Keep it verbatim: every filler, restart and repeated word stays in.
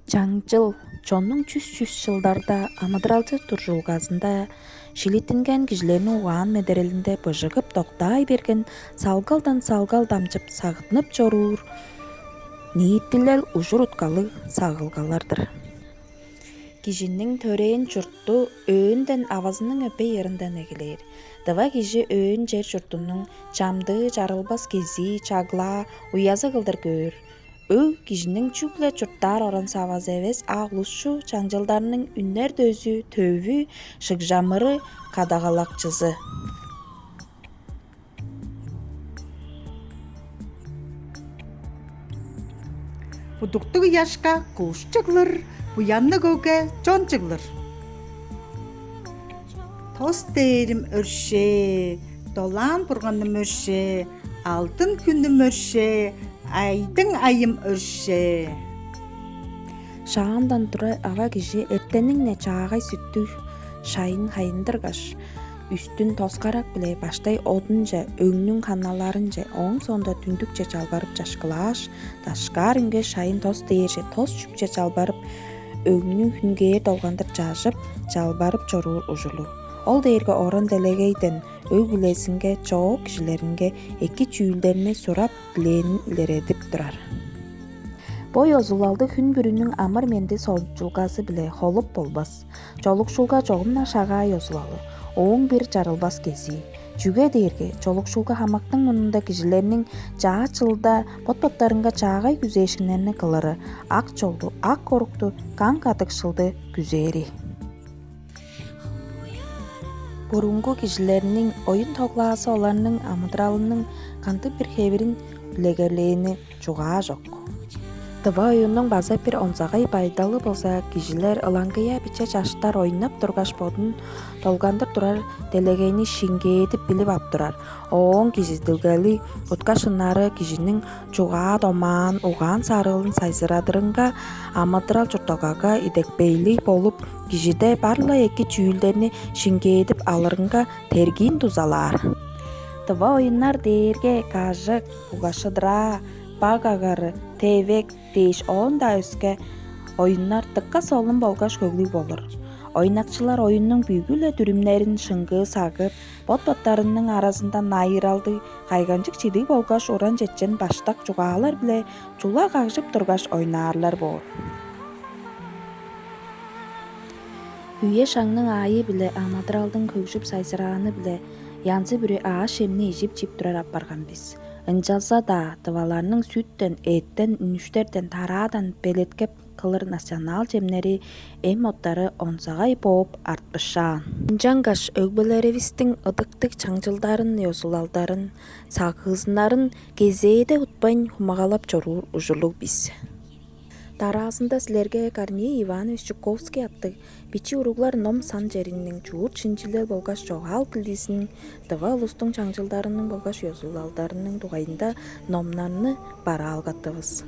Чаңчыл чоннуң чүс-чүс чылдарда амыдыралчы дуржулгазында шилиттинген кижилерниң угаан-медерелинде быжыгып доктаай берген салгалдан салгал дамчып сагыттынып чоруур ниитилел ужур-уткалыг сагылгалар-дыр. Кижиниң төрээн чурту өөнден авазының өпей ырындан эгелээр. Дыва кижи өөн чер-чуртунуң чамдыы чарылбас кезии, чаглаа, уязы кылдыр көөр. Өг кижиниң чүгле чурттаар оран-савазы эвес, а улусчу чаңчылдарның үнер дөзү, төвү, шыгжамыры, кадагалакчызы. Будуктуг ыяшка куш чыглыр, буянныг өгге чон чыглыр. Тос дээрим өршээ, долаан бурганым өршээ, алдын хүнүм өршээ, айдың айым өршээ. Шаандан тура ава кижи эртенниң-не чаагай сүттүг шайын хайындыргаш, үстүн тоскарак-биле баштай одунче, өңнүң ханаларынче, ооң соонда дүндүкче чалбарып чашкылааш, дашкаар үнгеш, шайын тос дээрже тос чүкче чалбарып, өңнүң хүнгээр долгандыр чажып, чалбарып чоруур ужурлуг. Ол дээрге оран-делегейден өг-бүлезинге, чоок кижилеринге эки чүүлдерни сурап, дилээнин илередип турар. Бо ёзулалды хүн бүрүнүң амыр-менди сончулгазы-биле холуп болбас. Чолукшулга чогум-на шагаа ёзулалы, ооң бир чарылбас кезии. Чүге дээрге чолукшулга хамыктың мурнунда кижилерниң чаа чылда бот-боттарынга чаагай күзээшкиннерни кылыры, ак чолду, ак орукту, каң кадыкшылды күзээри. Бурунгу кижилерниң оюн-тоглаазы оларның амыдыралының кандыг-бир хевирин үлегерлээни чугаа чок. Тыва оюннуң база бир онзагай байдалы болза, кижилер, ылаңгыя биче чаштар ойнап тургаш, бодун долгандыр турар делегейни шиңгээдип билип ап турар. Ооң кижизидилгели, утка-шынары кижиниң чугаа-домаан, угаан-сарыылын сайзырадырынга, амыдырал-чуртталгага идепкейлиг болуп, кижиде бар-ла эки чүүлдерни шиңгээдип алырынга тергиин дузалаар. Тыва оюннар дээрге кажык, буга-шыдыраа, баг агары, тевек дээш, оон-даа өске оюннар дыка солун болгаш хөглүг болур. Ойнакчылар оюннуң бүгү-ле дүрүмнерин шыңгыы сагып, бот-боттарының аразында найыралдыг, кайгамчык чидиг болгаш уран-чечен баштак чугаалар-биле чула кагжып тургаш ойнаарлар боор. Үе-шагның аайы-биле, амыдыралдың хөгжүп сайзырааны-биле янзы-бүрү аъш-чемни ижип-чип турар апарган бис. Ынчалза-даа тываларның сүттен, эъттен, үнүштерден, тараадан белеткеп кылыр национал чемнери, эм-оттары онзагай бооп артпышаан. Ынчангаш өгбелеривистиң ыдыктыг чаңчылдарын, ёзулалдарын, сагыызыннарын кезээде утпайн хумагалап чоруур ужурлуг бис. Дараазында силерге Корней Иванович Чуковский аттыг бичии уруглар ном сан черининиң чуут-шинчилел болгаш чогаал килдизиниң, тыва улустуң чаңчылдарының болгаш ёзулалдарының дугайында номнарны бараалгаттывыс.